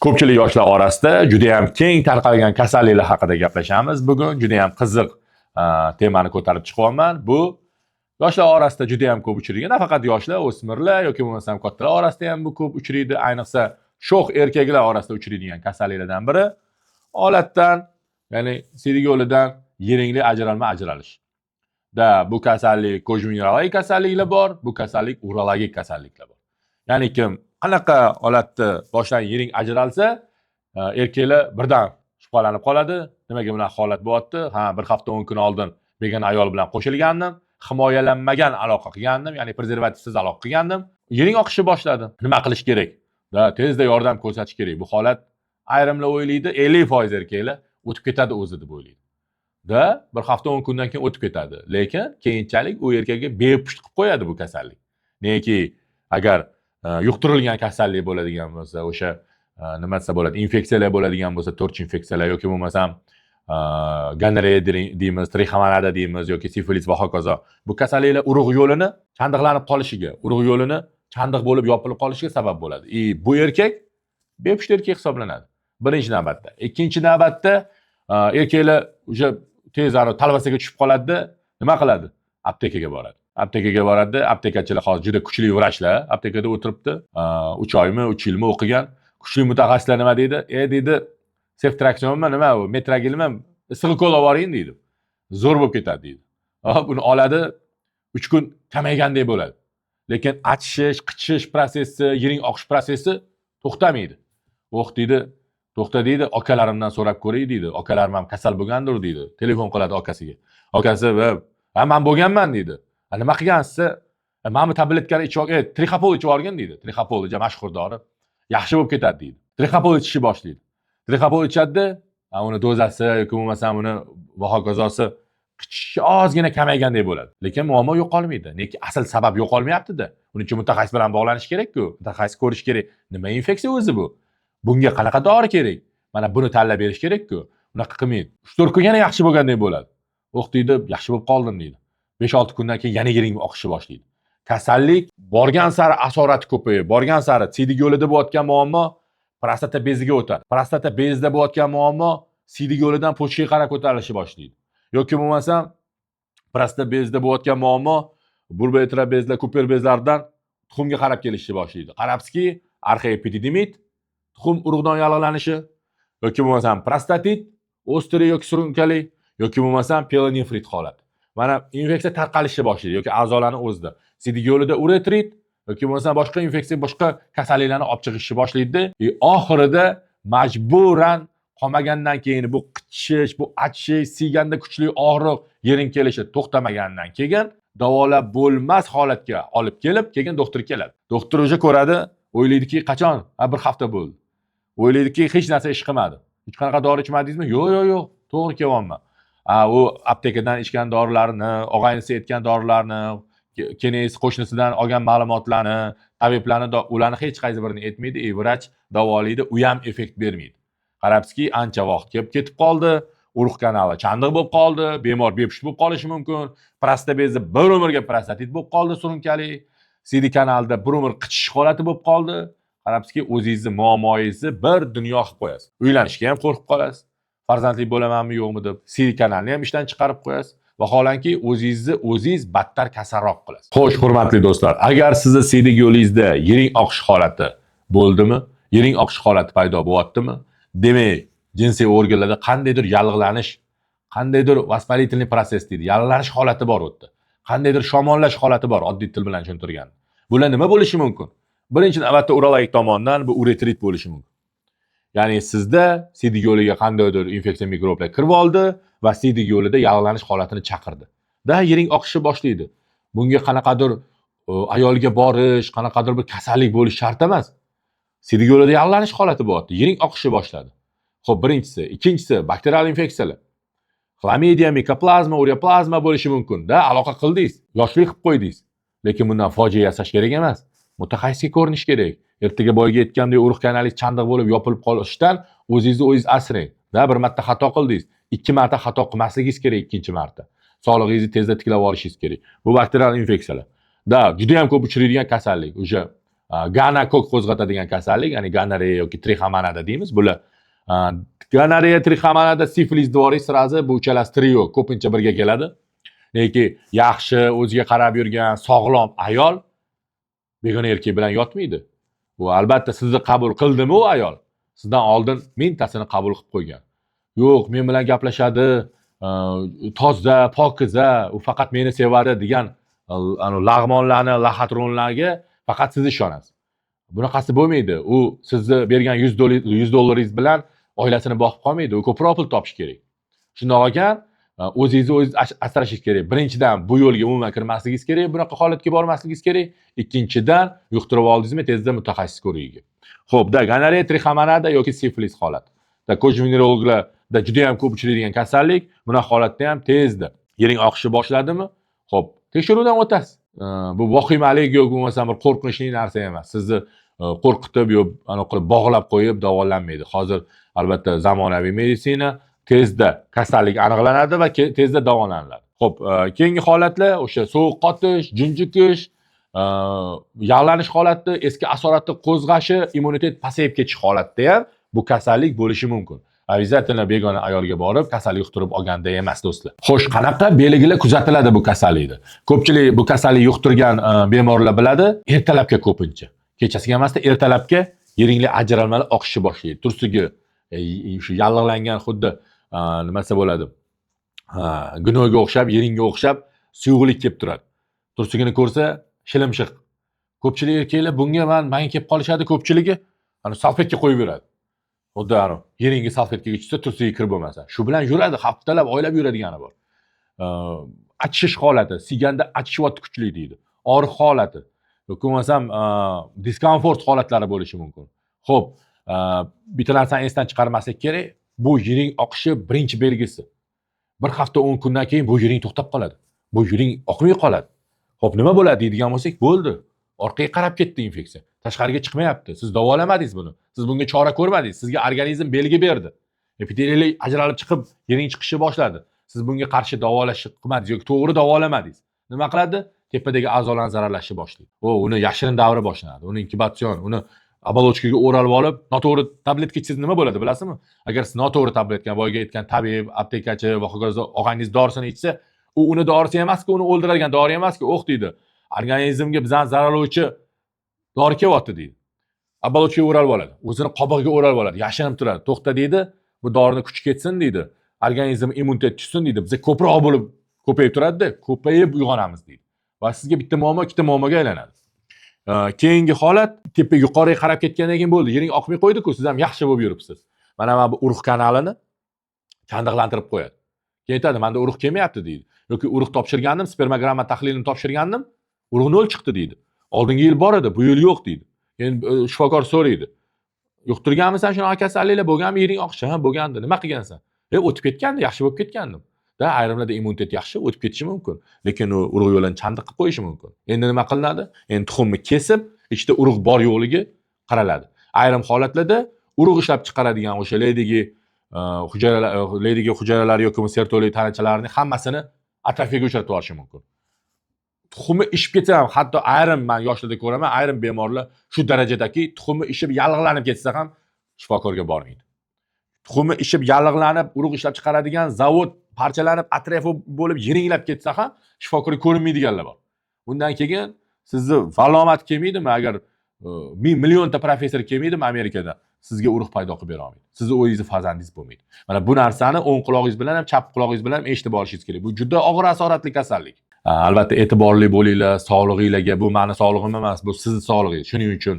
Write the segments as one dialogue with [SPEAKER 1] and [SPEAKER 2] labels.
[SPEAKER 1] Ko'pchilik yoshlar orasida juda ham keng tarqalgan kasalliklar haqida gaplashamiz. Bugun juda ham qiziq temani ko'tarib chiqyapman. Bu yoshlar orasida juda ham ko'p uchraydigan, nafaqat yoshlar, o'smirlar yoki bo'lmasam kattalar orasida ham bu ko'p uchraydi. Ayniqsa sho'x erkaklar orasida uchraydigan kasalliklardan biri olatdan, ya'ni siydik yo'lidan yiringli ajralma ajralish. Da bu kasallik ko'j-mineralogik kasalliklar bor, bu kasallik urologik kasalliklar bor. Ya'ni kim qanaqa holatda boshdan yiring ajralsa, erkaklar birdan shubhalanib qoladi. Nimaga bunaqa holat bo'lyapti? Ha, bir hafta 10 kun oldin begona ayol bilan qo'shilgandim, himoyalanmagan aloqa qilgandim, ya'ni prezervativsiz aloqa qilgandim. Yiring oqishni boshladi. Nima qilish kerak? Da tezda yordam ko'rsatish kerak. Bu holat ayrimlar o'ylaydi, 50% erkaklar o'tib ketadi o'zi deb o'ylaydi. Da bir hafta 10 kundan keyin o'tib ketadi. Lekin keyinchalik u erkakka bepusht qilib qo'yadi bu kasallik. Neki agar yuqtirilgan kasallik bo'ladigan bo'lsa, o'sha nima desa bo'ladi, infeksiyalar bo'ladigan bo'lsa, TORCH infeksiyalar yoki bo'lmasam gonoreya deymiz, trixomonada deymiz yoki sifilis va hokazo. Bu kasalliklar urug' yo'lini chandiqlanib qolishiga, urug' yo'lini chandiq bo'lib yopilib qolishiga sabab bo'ladi. И bu erkak bepusht erkak hisoblanadi. Birinchi navbatda. Ikkinchi navbatda erkaklar o'sha tez talvasaga tushib qoladida, nima qiladi? Aptekaga boradi. Aptekaga boradi, aptekachilar hozir juda kuchli vrachlar aptekada o'tiribdi. 3 oymi, 3 yilmi o'qigan kuchli mutaxassislar nima deydi? E deydi, seftraksiyonmi, nima u, metragilmi, issiq ukol olib boring deydi. Zo'r bo'lib ketadi deydi. Hop, uni oladi, 3 kun kamaygandek bo'ladi. Lekin achishish, qichishish prosessi, yiring oqish prosessi to'xtamaydi. "Oh", deydi, "to'xta", deydi, "akalarimdan so'rab ko'ray", deydi. "Akalarim ham kasal bo'lgandir", deydi. Telefon qiladi akasiga. Akasi, "Ha, man bo'lganman", deydi. "Ha, nima qilgansiz?" "Mana bu tabletkani ichib ol, trixopol ichib olgin", deydi. Trixopol juda mashhur dori. "Yaxshi bo'lib ketadi", deydi. Trixopol ichishni boshlaydi. Trixopol ichadida, uni dozasi yoki bo'lmasam uni va hokazosi qichishi ozgina kamaygandek bo'ladi. Lekin muammo yo'qolmaydi. Neki asl sabab yo'qolmayapti-da. Uning uchun mutaxassis bilan bog'lanish kerak-ku. Mutaxassis ko'rish kerak. Nima infeksiya o'zi bu? Bunga qanaqa dori kerak? Mana buni tanlab berish kerak-ku. Unaqa qilmaydi. 3-4 kun yana yaxshi bo'lgandek bo'ladi. "Oh", deydi, "yaxshi bo'lib qoldim", deydi. 5-6 kundan keyin yana yiring oqishni boshlaydi. Kasallik borgan sari asorati ko'payib, borgan sari siydik yo'lida bo'layotgan muammo prostata beziga o'tadi. Prostata bezida bo'layotgan muammo siydik yo'lidan почка ga qarab ko'tarilishni boshlaydi. Yoki bo'lmasam prostata bezida bo'layotgan muammo bulbouretra bezlar, Kuper bezlaridan tuxumga qarab kelishni boshlaydi. Qarabsizki, arxioepididimit, tuxum urug'don yallig'lanishi yoki bo'lmasam prostatit, острый yoki surunkali yoki bo'lmasam pielonefrit holati. Mana infeksiya tarqalishni boshlaydi yoki a'zolarni o'zida. Siydik yo'lida uretrit yoki bo'lmasam boshqa infeksiya, boshqa kasalliklarni olib chiqishni boshlaydi. И oxirida majburan qolmagandan keyin bu qichishish, bu achishish, siyganda kuchli og'riq, yiring kelishi to'xtamagandan keyin davolab bo'lmas holatga olib kelib, keyin doktor keladi. Doktor уже ko'radi, o'ylaydiki, qachon? Ha, bir hafta bo'ldi. O'ylaydiki, hech narsa ish qilmadi. "Hech qanaqa dori ichmadingizmi?" "Yo'q, yo'q, yo'q, to'g'ri kelyapman." A, u aptekadan ichgan dorilarni, og'aynisi aytgan dorilarni, kenes qo'shnisidan olgan ma'lumotlarni, tabiblarni ularni hech qaysi birini aytmaydi, и vrach davolaydi, u ham effekt bermaydi. Qarabsizki, ancha vaqt kelib ketib qoldi, urug' kanali chandiq bo'lib qoldi, bemor bepusht bo'lib qolishi mumkin, prostata bezi bir umrga prostatit bo'lib qoldi surunkali, siydik kanalida bir umr qichishish holati bo'lib qoldi. Qarabsizki, o'zingizni muammoyingizni bir dunyo qilib qo'yasiz. Uylanishga ham qo'rqib qolasiz. Farzandli bo'lamanmi yo'qmi deb, siydik kanalni ham ishdan chiqarib qo'yasiz. Vaholanki, o'zingizni o'zingiz battar kasalroq qilasiz. Xo'sh, hurmatli do'stlar, agar sizni siydik yo'lingizda yiring oqish holati bo'ldimi, yiring oqish holati paydo bo'lyaptimi? Demak, jinsiy organlarda qandaydir yallig'lanish, qandaydir воспалительный процесс deydi, yallig'lanish holati bor u yerda. Qandaydir shamollash holati bor, oddiy til bilan tushuntirgan. Bular nima bo'lishi mumkin? Birinchi navbatda urologik tomondan bu uretrit bo'lishi mumkin. Ya'ni sizda siydik yo'liga qandaydir infeksiya, mikroblar kirib oldi va siydik yo'lida yallig'lanish holatini chaqirdi. Da yiring oqishni boshlaydi. Bunga qanaqadir ayolga borish, qanaqadir bir kasallik bo'lishi shart emas. Siydik yo'lida yallig'lanish holati bo'lyapti, yiring oqishni boshladi. Xo'p, birinchisi, ikkinchisi bakterial infeksiyalar. Xlamidiya, mikoplazma, ureaplazma bo'lishi mumkin. Da aloqa qildingiz, yoshlik qilib qo'ydingiz. Lekin bundan fojia yasash kerak emas. Mutaxassisga ko'rinish kerak. Ertaga boyagi aytgandek urug' kanalingiz chandiq bo'lib yopilib qolishidan o'zingizni o'zingiz asrang. Da bir marta xato qildingiz, ikki marta xato qilmasligingiz kerak ikkinchi marta. Sog'lig'ingizni tezda tiklab olishingiz kerak. Bu bakterial infeksiyalar. Da juda ham ko'p uchraydigan kasallik. O'sha Gonokokk qo'zg'atadigan kasallik, ya'ni gonoreya yoki trixomonada deymiz. Bular gonoreya, trixomonada, siflis devoring сразу, bu uchalasi trio ko'pincha birga keladi. Lekin yaxshi, o'ziga qarab yurgan, sog'lom ayol begona erkak bilan yotmaydi. Bu albatta sizni qabul qildimi u ayol? Sizdan oldin mingtasini qabul qilib qo'ygan. Yo'q, men bilan gaplashadi, toza, pokiza, u faqat meni sevadi degan lag'monlarni, лохотрон larga faqat siz ishonasiz. Bunaqasi bo'lmaydi. U sizni bergan 100 dollaringiz bilan oilasini boqib qolmaydi. U ko'proq pul topish kerak. Shundoq ekan, o'zingizni o'zingiz asrashingiz kerak. Birinchidan, bu yo'lga umuman kirmasligingiz kerak, bunaqa holatga bormasligingiz kerak. Ikkinchidan, yuqtirib oldingizmi, tezda mutaxassis ko'rigiga. Xo'p, da gonoreya, trixomonada yoki siflis holat. Da ko'ch-venerologlarda juda ham ko'p uchraydigan kasallik. Bunaqa holatda ham tezda yiring oqishni boshladimi? Xo'p, tekshiruvdan o'tasiz. Bu vahimalik yoki bo'lmasam bir qo'rqinchli narsa emas. Sizni qo'rqitib yo anaqa qilib bog'lab qo'yib davolanmaydi. Hozir albatta zamonaviy meditsina, tezda kasallik aniqlanadi va tezda davolaniladi. Xo'p, keyingi holatlar o'sha sovuq qotish, junjukish, yog'lanish holati, eski asoratni qo'zg'ashi, immunitet pasayib ketish holatida ham bu kasallik bo'lishi mumkin. Обязательно begona ayolga borib kasallik yuqtirib olganda emas, do'stlar. Xo'sh, qanaqa belgilar kuzatiladi bu kasallikda? Ko'pchilik bu kasallik yuqtirgan bemorlar biladi, ertalabga ko'pincha. Kechasiga emasda, ertalabga yiringli ajralmalar oqishni boshlaydi. Tursugi shu yallig'langan, xuddi nimasi bo'ladi? Гной ga o'xshab, yiringga o'xshab suyuqlik kelib turadi. Tursugini ko'rsa shilimshiq. Ko'pchilik erkaklar bunga manga kelib qolishadi ko'pchiligi, ana salfetka qo'yib yuradi. Xuddi ana yiringi salfetkaga tushsa, tursugi kir bo'lmasa. Shu bilan yuradi, haftalab, oylab yuradigani bor. Achishish holati, siyganda achishyapti kuchli deydi. Og'riq holati yoki bo'lmasam diskomfort holatlari bo'lishi mumkin. Xo'p, bitta narsani esdan chiqarmaslik kerak. Bu yiring oqishi birinchi belgisi. Bir hafta, 10 kundan keyin bu yiring to'xtab qoladi. Bu yiring oqmay qoladi. Xo'p, nima bo'ladi deydigan bo'lsak, bo'ldi. Orqaga qarab ketdi infeksiya. Tashqariga chiqmayapti. Siz davolamadingiz buni. Siz bunga chora ko'rmadingiz. Sizga organizm belgi berdi. Epiteliy ajralib chiqib, yiring chiqishni boshladi. Siz bunga qarshi davolash qilmadingiz yoki to'g'ri davolamadingiz. Nima qiladi? Tepadagi a'zolarni zararlashni boshlaydi. O, uni yashirin davri boshlanadi. Uni inkubatsion, uni оболочка ga o'ralib olib, noto'g'ri tabletka ichsangiz nima bo'ladi bilasizmi? Agar siz noto'g'ri tabletka, boyagi aytgan tabib, aptekachi va hokazo og'angiz dorisini ichsa, u uni dorisi emasku, uni o'ldiradigan dori emasku, o'q deydi. Organizmga bizani zararlovchi dori kelyapti deydi. Оболочка ga o'ralib oladi. O'zini qobig'iga o'ralib oladi, yashirinib turadi. To'xta deydi, bu dorini kuchi ketsin deydi. Organizm immunitet tushsin deydi. Biza ko'proq bo'lib ko'payib turadi-da, ko'payib uyg'onamiz deydi. Va sizga bitta muammo ikkita muammoga aylanadi. Keyingi holat tepa yuqoriga qarab ketgandan keyin bo'ldi. Yiring oqmay qo'ydi-ku, siz ham yaxshi bo'lib yuribsiz. Mana bu urug' kanalini chandiqlantirib qo'yadi. Keyin aytadi, menda urug' kelmayapti deydi. Yoki urug' topshirgandim, spermogramma tahlilini topshirgandim, urug' nol chiqdi deydi. Oldingi yil bor edi, bu yil yo'q deydi. Keyin shifokor so'raydi. Yuqtirganmisan shunaqa kasalliklar bo'lganmi, yiring oqishi? Ha, bo'lgandi. Nima qilgansan? O'tib ketgandi, yaxshi bo'lib ketgandim. Da ayrimlarda immunitet yaxshi, o'tib ketishi mumkin. Lekin u urug' yo'lini chandiq qilib qo'yishi mumkin. Endi nima qilinadi? Endi tuxumni kesib, ichida urug' bor yo'qligi qaraladi. Ayrim holatlarda urug' ishlab chiqaradigan o'sha Leydigi hujayralar, Leydigi hujayralari yoki Sertoli tanachalarining hammasini atrofiyaga uchratib yuborishi mumkin. Tuxumi ishib ketsa ham, hatto ayrim man yoshlarda ko'raman, ayrim bemorlar shu darajadaki, tuxumi ishib yallig'lanib ketsa ham shifokorga bormaydi. Tuxumi ishib yallig'lanib, urug' ishlab chiqaradigan zavod parchalanib, atrofiya bo'lib, yiringlab ketsa ham shifokorga ko'rinmaydiganlar bor. Bundan keyin sizni valomat kelmaydimi, agar ming millionta professor kelmaydimi Amerikada, sizga urug' paydo qilib bera olmaydi. Sizni o'zingizni farzandingiz bo'lmaydi. Mana bu narsani o'ng qulog'ingiz bilan ham, chap qulog'ingiz bilan ham eshitib olishingiz kerak. Bu juda og'ir asoratli kasallik. Albatta e'tiborli bo'linglar sog'lig'inglarga. Bu mani sog'lig'im emas, bu sizni sog'lig'ingiz. Shuning uchun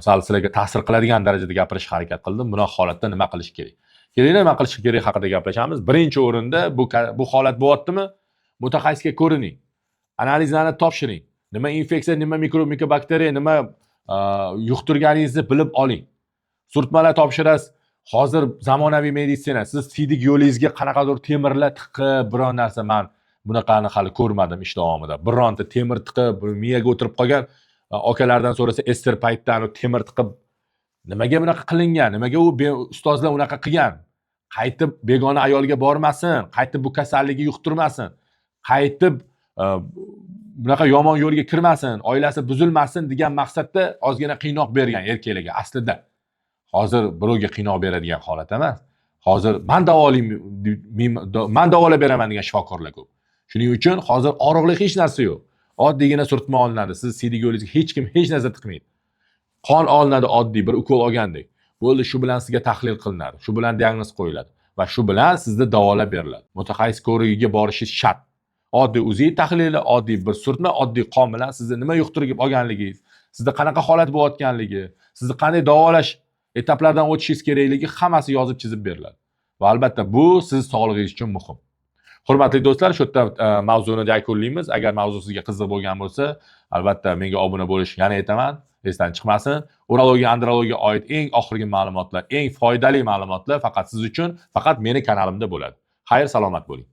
[SPEAKER 1] sal sizlarga ta'sir qiladigan darajada gapirishga harakat qildim. Bunaqa holatda nima qilish kerak? Kelinglar, nima qilish kerak haqida gaplashamiz. Birinchi o'rinda bu holat bo'lyaptimi? Mutaxassisga ko'rining. Analizlarni topshiring. Nima infeksiya, nima mikrob, mikobakteriya, nima yuqtirganingizni bilib oling. Surtmalar topshirasiz. Hozir zamonaviy meditsina, siz siydik yo'lingizga qanaqadir temirlar tiqib, biron narsa, man bunaqani hali ko'rmadim ish davomida. Bironta temir tiqib, bir miyaga o'tirib qolgan akalardan so'rasa, ester paytda temir tiqib nimaga bunaqa qilingan, nimaga u ustozlar unaqa qilgan? Qaytib begona ayolga bormasin, qaytib bu kasallikni yuqtirmasin, qaytib Bunaqa yomon yo'lga kirmasin, oilasi buzilmasin degan maqsadda ozgina qiynoq bergan erkaklarga aslida. Hozir birovga qiynoq beradigan holat emas. Hozir man davolayman, man davolab beraman degan shifokorlar ko'p. Shuning uchun hozir og'riqli hech narsa yo'q. Oddiygina surtma olinadi. Siz siydik yo'lingizga hech kim hech narsa tiqmaydi. Qon olinadi, oddiy bir ukol olgandek. Bo'ldi, shu bilan sizga tahlil qilinadi. Shu bilan diagnoz qo'yiladi va shu bilan sizni davolab beriladi. Mutaxassis ko'rigiga borishingiz shart. Oddiy UZI tahlili, oddiy bir surtma, oddiy qon bilan sizni nima yuqtirib olganligingiz, sizda qanaqa holat bo'layotganligi, sizni qanday davolash etaplardan o'tishingiz kerakligi hammasi yozib chizib beriladi. Va albatta bu siz sog'lig'ingiz uchun muhim. Hurmatli do'stlar, shu yerda mavzuni yakunlaymiz. Agar mavzu sizga qiziq bo'lgan bo'lsa, albatta menga obuna bo'lish, yana aytaman, esdan chiqmasin. Urologiya, andrologiya oid eng oxirgi ma'lumotlar, eng foydali ma'lumotlar faqat siz uchun, faqat meni kanalimda bo'ladi. Xayr, salomat bo'ling.